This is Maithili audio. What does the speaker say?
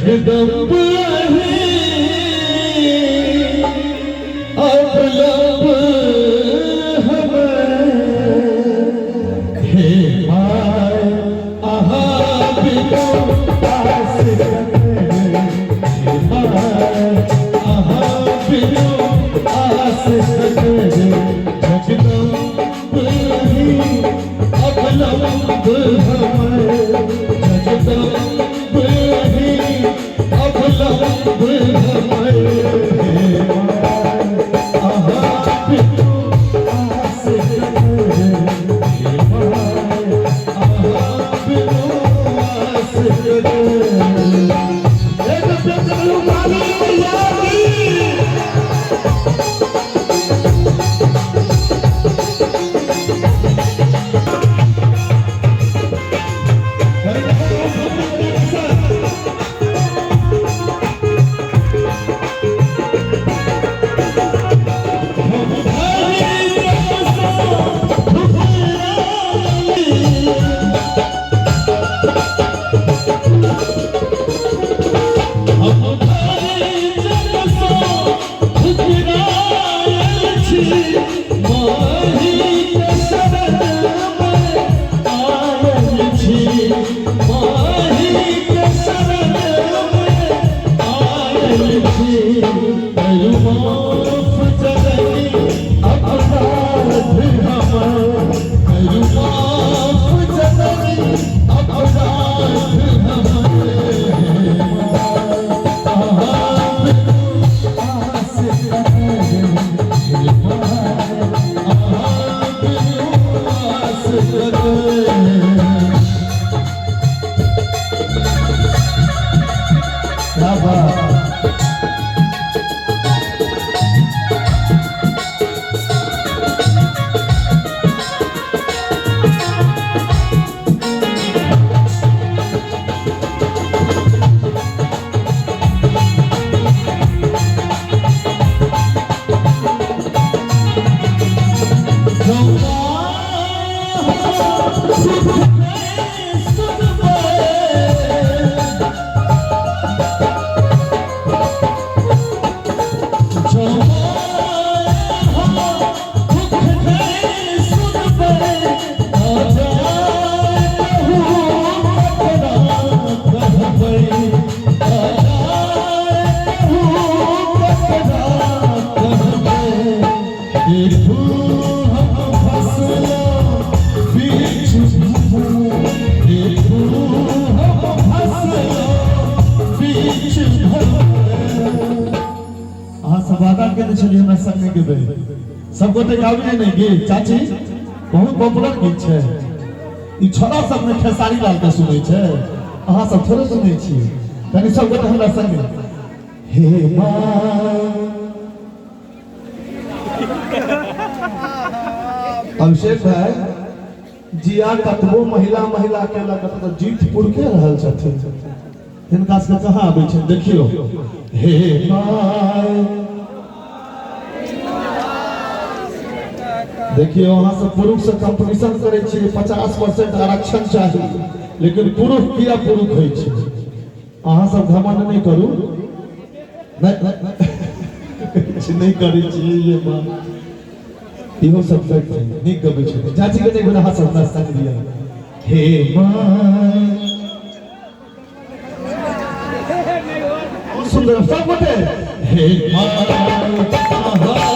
जगदम्ब अवलंब हमर हे my अहाँ बिनु आस ककर हे my अहाँ बिनु आस ककर जगदम्ब अहीं अवलंब हमर जगदम्ब अहीं अवलंब हमर हे my अहाँ बिनु आस ककर हे my अहाँ बिनु आस ककर। एक प्रेम काली मैया की। अहाँ सब वादा केने छलियै हमरा संगे गेबै। सब गोटे गाबी नहि गीत चाची, बहुत पॉपुलर गीत छै ई। छोरा सब ने खेसारी लाल के सुनै छै, अहाँ सब थोड़े सुनै छियै। कनि सब गोटे हमरा संगे हे माँ। अभिषेक भाई जिया कतबो महिला महिला केलक तऽ जीत पुरके रहल छथिन, हिनका सबके कहाँ आबै छै। देखियौ हे my, देखियौ अहाँ सब पुरुष से कंपटीशन करै छियै, 50% आरक्षण चाही, लेकिन पुरुष किया पुरुष होइ छै? अहाँ सब घमंड नहि करू, नहि नहि करै छियै ये बात। इहो सब छै नीक गबै छै। चाची के एक बेर अहाँ सब हमरा संग दिअ। हे my सुंदर सब गोटे हे my.